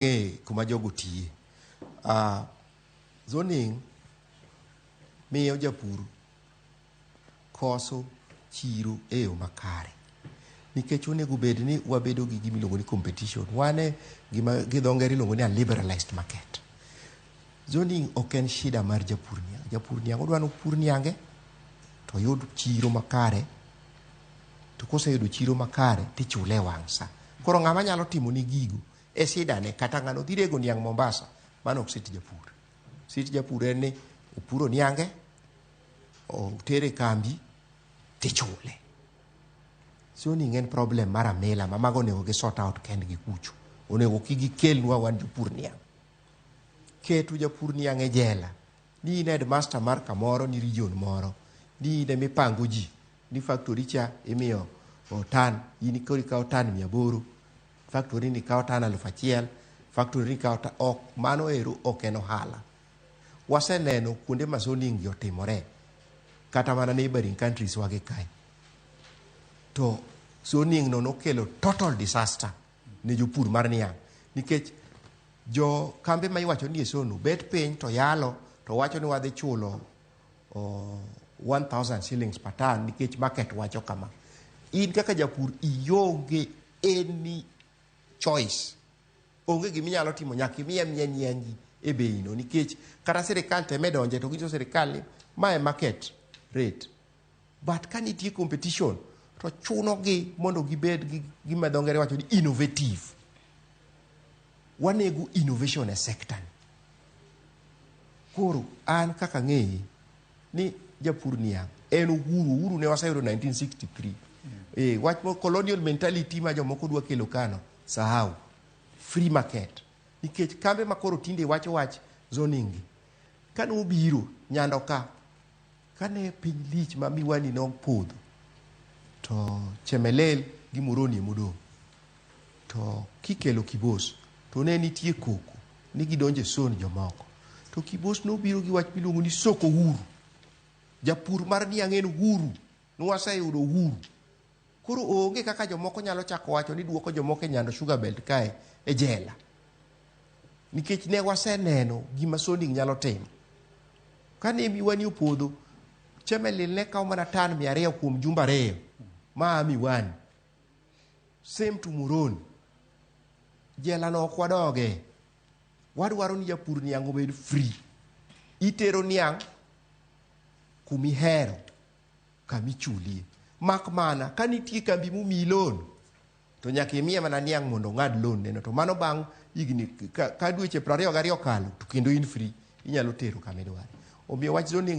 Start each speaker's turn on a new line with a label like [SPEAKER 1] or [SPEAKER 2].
[SPEAKER 1] Ng'e kuma jogo tiye. Zoning miyo japur koso chiro e yo makare nikech onego bed ni wabedo gi gima iluongo ni competition. Wan e gima gi dho ngere iluongo ni a liberalized market. Zoning ok en shida mar japur niang'. Japur niang' odwa ni opur niange to oyud chiro makare, to koseyudo chiro makare tichule e wang' sa. Koro ng'ama nyalo timo ni gigo e shida ne, kata ng'ano dhi rego niang' Mombasa, mano ok sit japur. Sit japur en ni opuro niange, otere kambi, tichule. Zoning en problem mar amila ma mago onego gi sort out kendgi kucho. Onego kik gikelnwa wan jopur niang'. Keto japur niang' e jela ni in headmaster mar kamoro ni region moro, ni in emipango ji ni factory cha imiyo tan, in koro ikawo tan 800, factory ni kawo tan 1000, factory ni kawo tan, ok, mano ero ok en ohala. Waseneno kuonde ma zoning gi otimore kata mana neighboring countries wagi kae, to zoning no nokelo total disaster ne jopur mar niang', nikech jo kambe ma iwacho ni e zone bet piny to yalo to wacho ni wadhi chulo 1000 shillings per ton nikech market wacho kama. In kaka japur ionge any choice, onge giminyalo timo, nyaka imiye miya niangi e bei no, nikech kata sirikal teme donje to ginyiso sirikal ni mae market rate. But ka nitie competition to chuno gi mondo gibed gi gima dho ngere wacho ni innovative. Wanego innovation e sector ni. Koro an kaka ng'eye ni japur niang' en uhuru. Uhuru ne waseyudo 1963. Wach mo colonial mentality ma jomoko dwa kelo kano, sahau. Free market, nikech kambe ma koro tinde wacho wach zoning gi kane obiro nyando ka, kane piny lich ma miwani nopodho to Chemelil gi Muhoroni emodong', to kikelo Kibos to ne nitie koko ni gidonjo e zone jomoko, to Kibos nobiro gi wach miluongo ni soko huru. Japur mar niang' en huru, nwaseyudo uhuru. Koro onge kaka jomoko nyalo chako wacho ni duoko jomoko e Nyando Sugar Belt kae e jela, nikech ne waseneno gima zoning nyalo timo. Kane miwani opodho, Chemelil ne kawo mana tan 200 kuom jumbe 2 ma miwani. Same to Muhoroni. Jela no ok wadoge. Wadwaro ni japur niang' obed free. Itero niang' kumihero, kamichulie. Mak mana ka nitie kambi momiyi loan, to nyaka imiye mana niang' mondo ong'ad loan neno. To mano bang' higni ka dweche 22 okalo, to kendo in free, inyalo tero kama idware. Omiyo wach zoning